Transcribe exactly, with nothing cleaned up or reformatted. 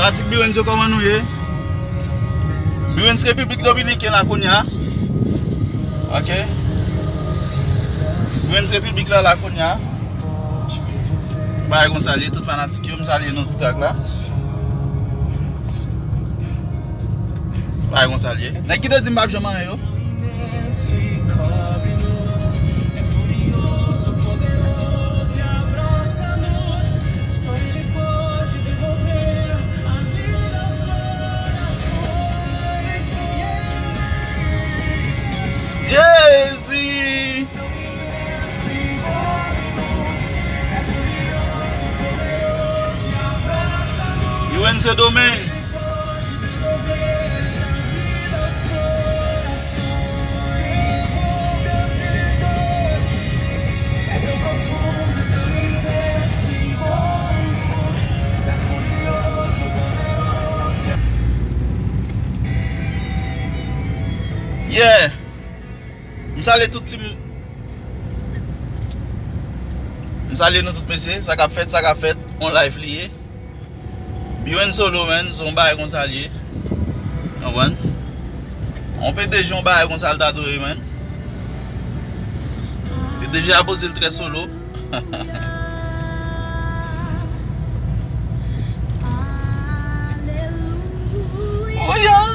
Fanatik Biwens yo, kòman nou ye? Biwens Repiblik Dominiken la kounye a. Ok. Biwens Repiblik la la kounye a. Bagay konsa l ye, tout fanatik yo, m salye nou sou tag la. Bagay konsa l ye. Nèg ki te di m p ap janm anyen yo. Jezi! Biwens Sendomeng. Yeah. M salye tout team. M salye nou tout mesye. Sa k ap fèt, sa k ap fèt. On live li ye. Biwens Solo, man, se yon bagay konsa l ye. Konprann? On P D G, yon bagay konsa l ta dwe ye, man. P D G a poze l trè solo. Oh, yeah.